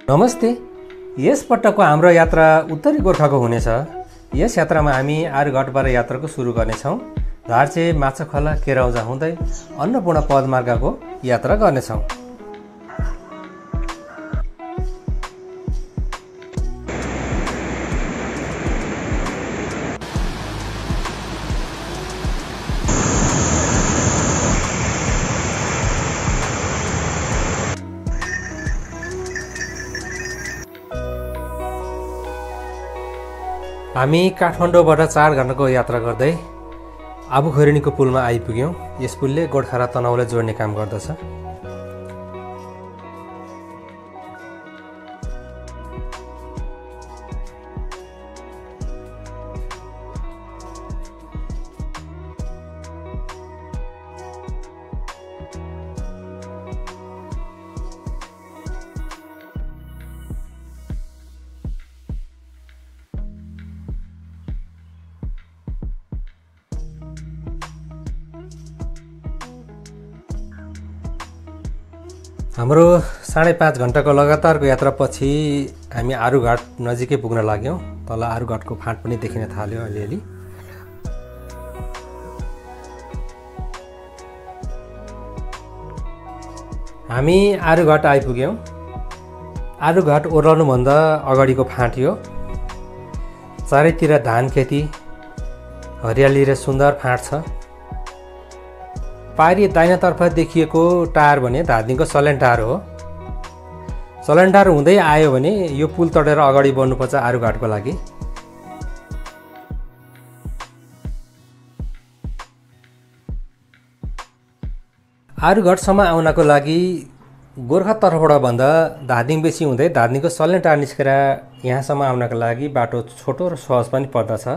नमस्ते। यस पटकको हाम्रो यात्रा उत्तरी गोर्खाको हुनेछ। यस यात्रामा हामी आरुघाटबाट यात्राको सुरु गर्नेछौँ। धार्चे, माछाखोला, केराउजा हुँदै अन्नपूर्ण पदमार्गको यात्रा गर्नेछौँ। हामी काठमाडौँबाट 4 घण्टाको यात्रा गर्दै आबुखैरेनीको पुलमा आइपुग्यौँ। यस पुलले गोर्खा र तनहुँलाई जोड्ने काम गर्दछ। हाम्रो 5.5 घण्टाको लगातारको यात्रापछि हामी आरुघाट नजिकै पुग्न लाग्यौँ। तल आरुघाटको फाँट पनि देखिन थाल्यो अलिअलि। हामी आरुघाट आइपुग्यौँ। आरुघाट ओर्लनुभन्दा अगाडिको फाँट यो। चारैतिर धान खेती, हरियाली र सुन्दर फाँट छ। पारी दाहिनातर्फ देखिएको टार भने धादिङको सल्यान टार हो। सल्यान टार हुँदै आयो भने यो पुल तडेर अगाडि बढ्नुपर्छ आरुघाटको लागि। आरुघाटसम्म आउनको लागि गोर्खा तर्फबाट भन्दा धादिङ बेसी हुँदै धादिङको सल्यान टार निस्केर यहाँसम्म आउनको लागि बाटो छोटो र सहज पनि पर्दछ।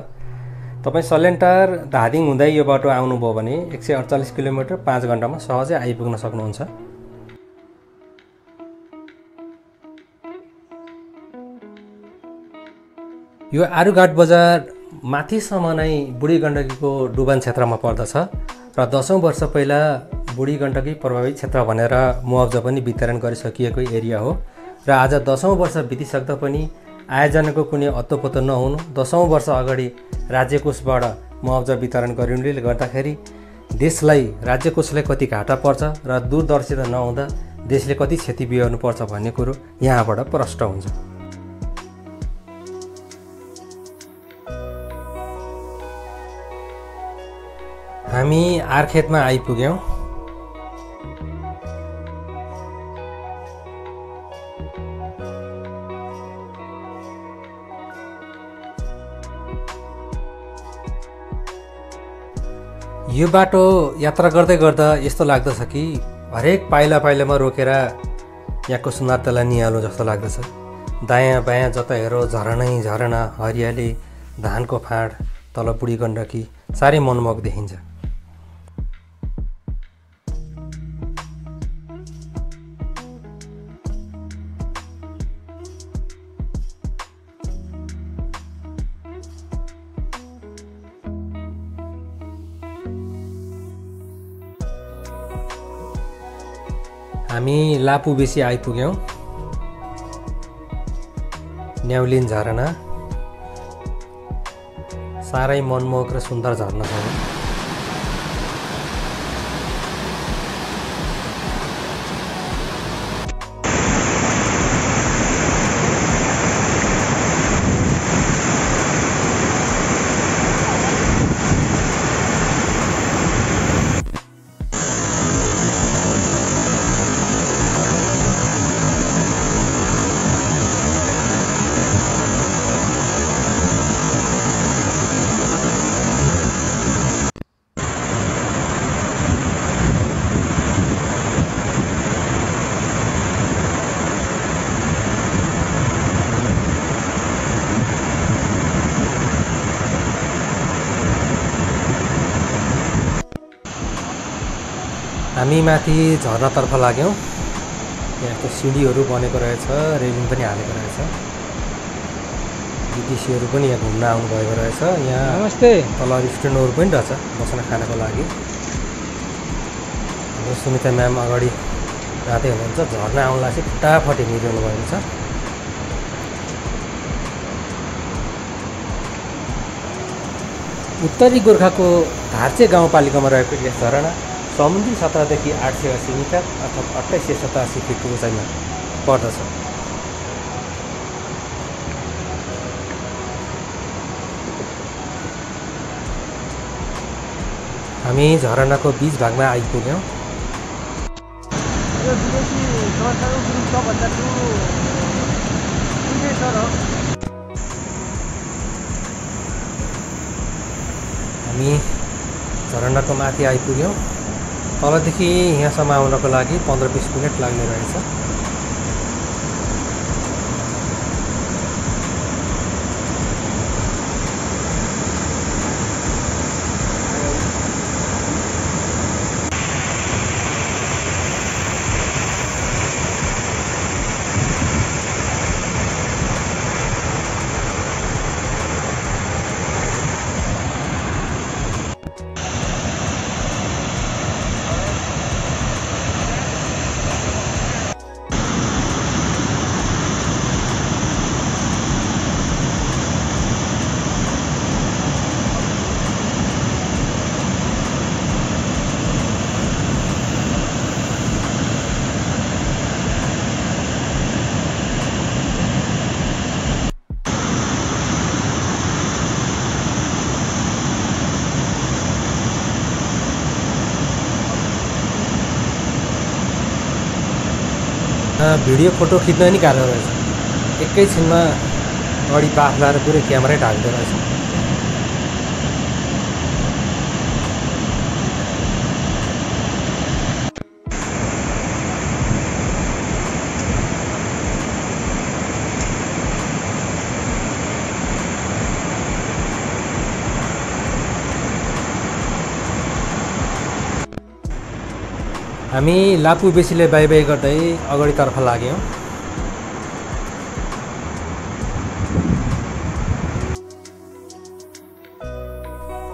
तपाईँ सल्यान टार धादिङ हुँदै यो बाटो आउनुभयो भने 148 किलोमिटर 5 घण्टामा सहजै आइपुग्न सक्नुहुन्छ। यो आरुघाट बजार माथिसम्म नै बुढी गण्डकीको डुबान क्षेत्रमा पर्दछ र 10औं वर्ष पहिला बुढी गण्डकी प्रभावित क्षेत्र भनेर मुआवजा पनि वितरण गरिसकिएको एरिया हो र आज 10औं वर्ष बितिसक्दा पनि आयोजनाको कुनै अत्तोपत्तो नहुनु, 10औं वर्ष अगाडि राज्य कोषबाट मुआवजा वितरण गरिनुले गर्दाखेरि देशलाई, राज्य कोषलाई कति घाटा पर्छ र दूरदर्शिता नहुँदा देशले कति क्षति बिहोर्नु पर्छ भन्ने कुरो यहाँबाट प्रष्ट हुन्छ। हामी आरखेतमा आइपुग्यौँ। यो बाटो यात्रा गर्दै गर्दा यस्तो लाग्दछ कि हरेक पाइला पाइलामा रोकेर यहाँको सुन्दरतालाई निहाल्नु जस्तो लाग्दछ। दायाँ बायाँ जता हेरो झरनै झरना, हरियाली, धानको फाँट, तल बुढी गण्डकी, साह्रै मनमोहक देखिन्छ। हामी लापु बेसी आइपुग्यौँ। न्याउलिन झरना साह्रै मनमोहक र सुन्दर झरना छ। हामी माथि झरनातर्फ लाग्यौँ। यस्तो सिँढीहरू बनेको रहेछ, रेलिङ पनि हालेको रहेछ। विदेशीहरू पनि यहाँ घुम्न आउनुभएको रहेछ। यहाँ नमस्ते। तल रेस्टुरेन्टहरू पनि रहेछ बस्न खानको लागि। सुमिता म्याम अगाडि जाँदै हुनुहुन्छ। झर्ना आउनलाई चाहिँ फटाफट हिँडिरहनु भएको छ। उत्तरी गोर्खाको धार्चे गाउँपालिकामा रहेको यस झरना समुद्री सतहदेखि 880 मिटर अर्थात् 2887 फिटको उचाइमा पर्दछ। हामी झरनाको बीच भागमा आइपुग्यौँ। हामी झरनाको माथि आइपुग्यौँ। तलदेखि यहाँसम्म आउनको लागि 15-20 मिनट लाग्ने रहेछ। भिडियो फोटो खिच्न नि गाह्रो रहेछ। एकैछिनमा अगाडि बाफ लाएर पुरै क्यामेरै ढाक्दो रहेछ। हामी लापु बेसीले बाई बाई गर्दै अगाडितर्फ लाग्यौँ।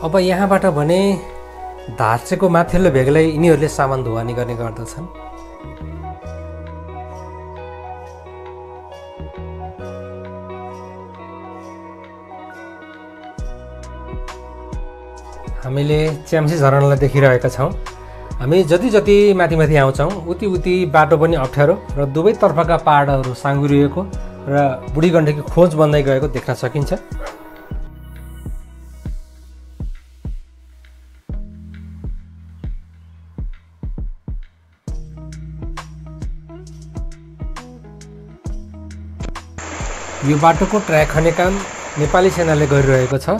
अब यहाँबाट भने धार्चेको माथिल्लो भेगलाई यिनीहरूले सामान धुवानी गर्ने गर्दछन्। हामीले च्याम्सी झरनालाई देखिरहेका छौँ। हामी जति जति माथि माथि आउँछौँ उति उति बाटो पनि अप्ठ्यारो र दुवैतर्फका पहाडहरू साँगुरिएको र बुढी गण्डकी खोज बन्दै गएको देख्न सकिन्छ। यो बाटोको ट्र्याक खन्ने काम नेपाली सेनाले गरिरहेको छ।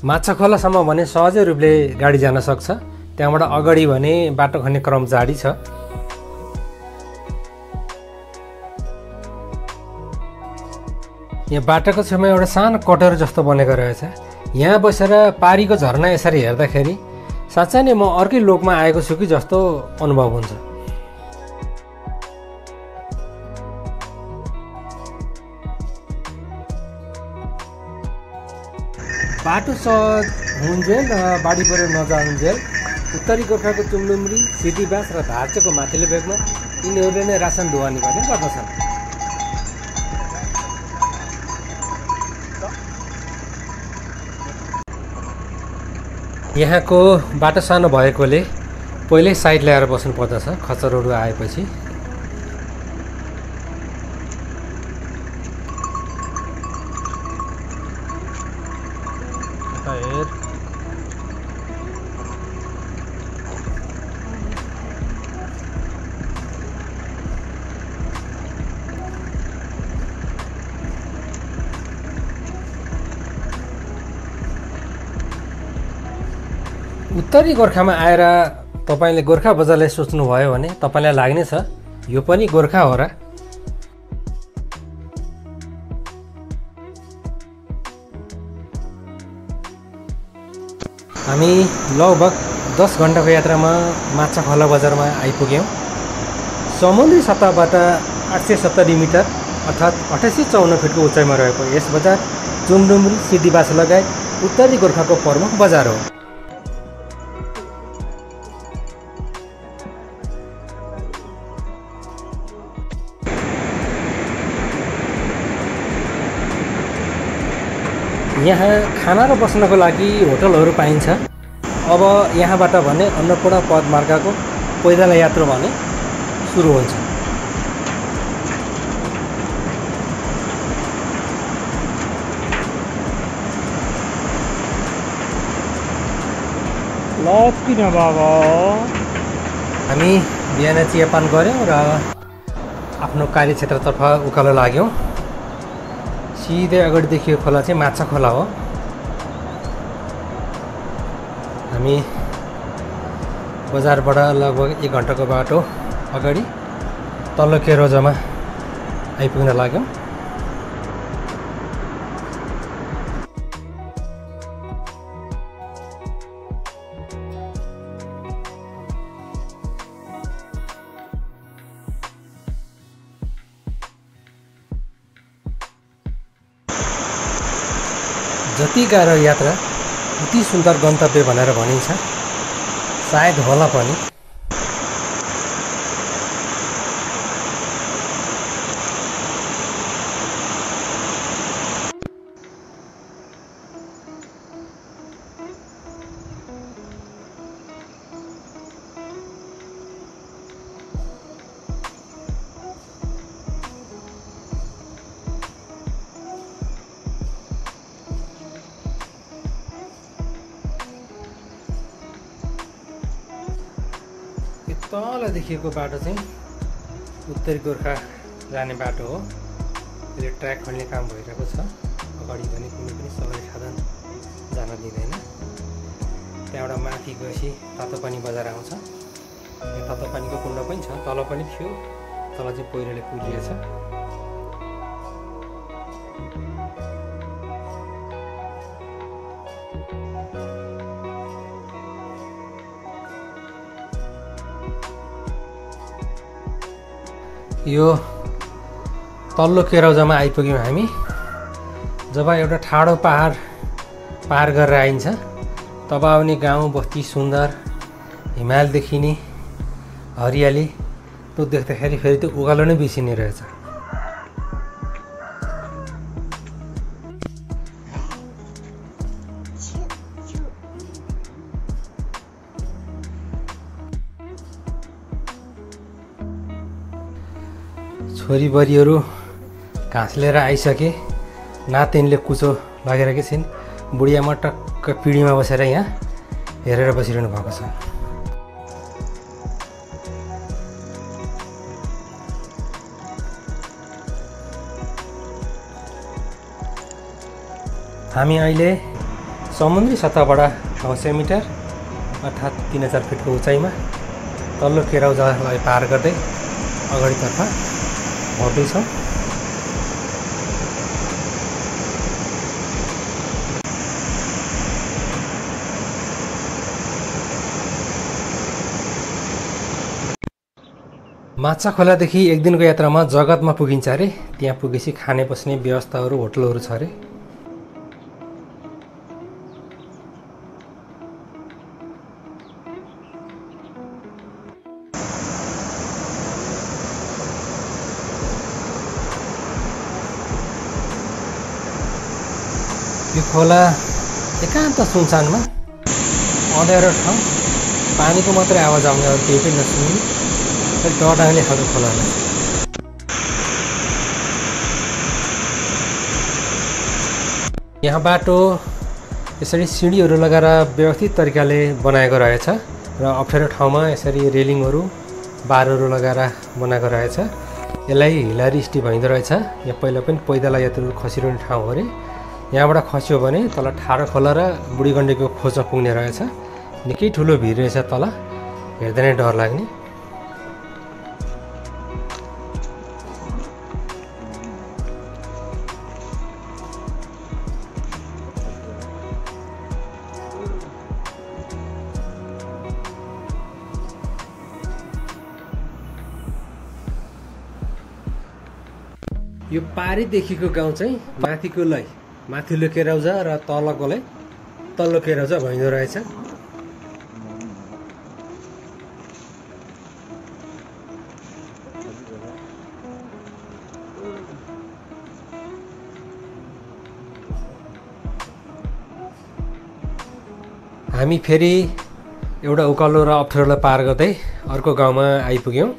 माछाखोलासम्म भने सहजै रूपले गाडी जान सक्छ। त्यहाँबाट अगाडि भने बाटो खन्ने क्रम जारी छ। यहाँ बाटोको छेउमा एउटा सानो कटोरो जस्तो बनेको रहेछ। यहाँ बसेर पारीको झरना यसरी हेर्दाखेरि साँच्चै नै म अर्कै लोकमा आएको छु कि जस्तो अनुभव हुन्छ। बाटो सहज हुन्जेल र बाढी पहिरो नजाउन्जेल उत्तरी गोर्खाको चुमडुम्री, सिद्धिबास र धार्चेको माथिल्लो भेगमा यिनीहरूले नै रासन ढुवानी गर्ने गर्दछन्। यहाँको बाटो सानो भएकोले पहिल्यै साइड ल्याएर बस्नु पर्दछ खचरहरू आएपछि। उत्तरी गोर्खामा आएर तपाईँले गोर्खा बजारलाई सोच्नुभयो भने तपाईँलाई लाग्नेछ यो पनि गोर्खा हो र। हामी लगभग 10 घन्टाको यात्रामा माछाखोला बजारमा आइपुग्यौँ। समुद्री सतहबाट 870 मिटर अर्थात् 2854 फिटको उचाइमा रहेको यस बजार चुमडुम्री, सिद्धिबास लगायत उत्तरी गोर्खाको प्रमुख बजार हो। यहाँ खाना र बस्नको लागि होटलहरू पाइन्छ। अब यहाँबाट भने अन्नपूर्ण पदमार्गको पैदल यात्रा भने सुरु हुन्छ। हामी बिहान चियापान गऱ्यौँ र आफ्नो कार्यक्षेत्रतर्फ उकालो लाग्यौँ। सिधै अगाडि देखिएको खोला चाहिँ माछा खोला हो। हामी बजारबाट लगभग 1 घन्टाको बाटो अगाडि तल्लो केरौजामा आइपुग्न लाग्यौँ। जति गाह्रो यात्रा उति सुन्दर गन्तव्य भनेर भनिन्छ। सायद होला पनि। तल देखिएको बाटो चाहिँ उत्तरी गोर्खा जाने बाटो हो। यसले ट्र्याक खन्ने काम भइरहेको छ। अगाडि भने कुनै पनि सवारी साधन जान दिँदैन। त्यहाँबाट माथि गएपछि तातोपानी बजार आउँछ। यहाँ तातोपानीको कुण्ड पनि छ, तल पनि थियो, तल चाहिँ पहिरोले पुरिएछ। यो तल्लो केरौजामा आइपुग्यौँ हामी। जब एउटा ठाडो पहाड पार गरेर आइन्छ तब आउने गाउँ बस्ती सुन्दर, हिमाल देखिने, हरियाली त्यो देख्दाखेरि फेरि त्यो उकालो नै बिर्सिने रहेछ। छोरीबरीहरू घाँस लिएर आइसके, नातिनीले कुचो लागेर छिन्। बुढियामा टक्क पिँढीमा बसेर यहाँ हेरेर बसिरहनु भएको छ। हामी अहिले समुद्री सतहबाट 900 मिटर अर्थात् 3000 फिटको उचाइमा तल्लो केरौजालाई पार गर्दै अगाडितर्फ बढ्दैछौँ। माछा खोलादेखि एक दिनको यात्रामा जगतमा पुगिन्छ अरे। त्यहाँ पुगेपछि खाने बस्ने व्यवस्थाहरू, होटलहरू छ अरे। यो खोला एकान्त सुनसानमा अँध्यारो ठाउँ, पानीको मात्रै आवाज आउने, अरू केही पनि नसुन्ने, डरलाग्ने खालको खोला रहेछ। यहाँ बाटो यसरी सिँढीहरू लगाएर व्यवस्थित तरिकाले बनाएको रहेछ र अप्ठ्यारो ठाउँमा यसरी रेलिङहरू, बारहरू लगाएर बनाएको रहेछ। यसलाई हिलारी स्टी भनिँदो रहेछ। यहाँ पहिला पनि पैदल यात्रुहरू खसिरहने ठाउँ हो अरे। यहाँबाट खस्यो भने तल ठाडो खोला र बुढीगण्डकीको खोजमा पुग्ने रहेछ। निकै ठुलो भिड रहेछ तल, हेर्दा नै डर लाग्ने। यो पारीदेखिको गाउँ चाहिँ माथिकोलाई माथिल्लो केरौजा र तलकोलाई तल्लो केरौजा भइँदो रहेछ। हामी फेरि एउटा उकालो र अप्ठ्यारोलाई पार गर्दै अर्को गाउँमा आइपुग्यौँ।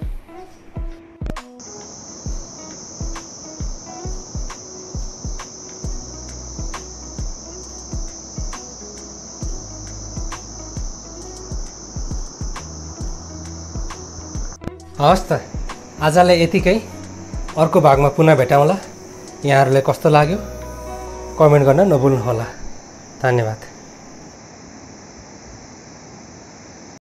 हस् त, आजलाई यतिकै। अर्को भागमा पुनः भेटौँला। यहाँहरूलाई कस्तो लाग्यो कमेन्ट गर्न नभुल्नुहोला। धन्यवाद।